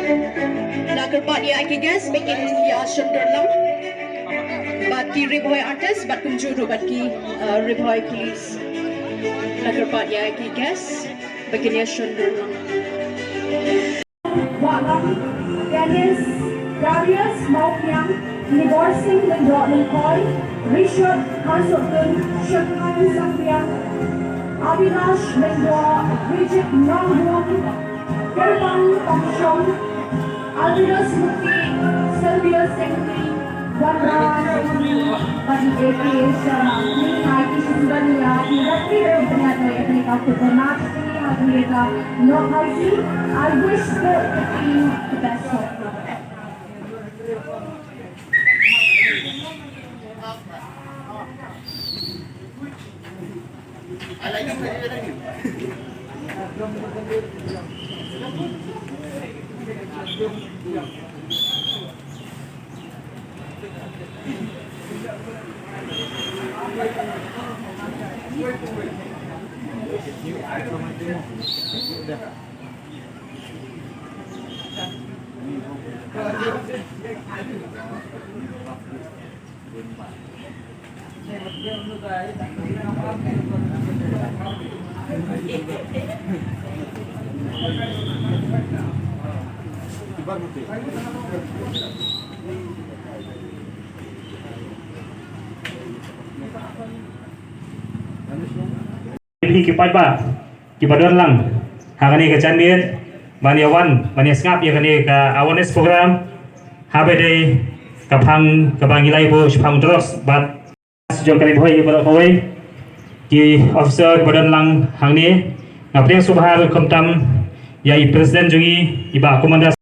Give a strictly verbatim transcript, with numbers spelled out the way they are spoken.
La kyrpad ïa ki guest ba kin ïa shon dur lang. Bad ki Ri Bhoi artist bad kumjuh ruh bad ki, uh, Ri Bhoi police. La kyrpad ïa ki guest ba kin ïa shon dur lang. Wahlang, Dennis Darius Mawkniang, Nibor Singh Lyngdoh Lyngkhoi, Richard Kharsohtun, Shakti Sangriang, Avinash Lyngdoh, Bridget Nongbun, Kerbang Tongshong, Alvinus Muti, Sylvia Sengti, Wanda Sengti, bad i A K Sharma. Ngi ai ki symbai ïa ki lehkai pynïaid ïa kane ka football match ha kane ka Nohkhaisi. I wish both the team the best of luck. Phi ki paidbah kiba don lang ha kane ka janmiet ban ïa wan ban ïa sngap ïa kane ka awareness program, haba dei ka phang kaba ngi la ïa buh shaphang drugs bad jong ka Ri Bhoi baroh kawei. Ki officer kiba don lang hangne, nga pdiang sngewbha ruh khamtam ïa i president jong ngi, i Bah Commander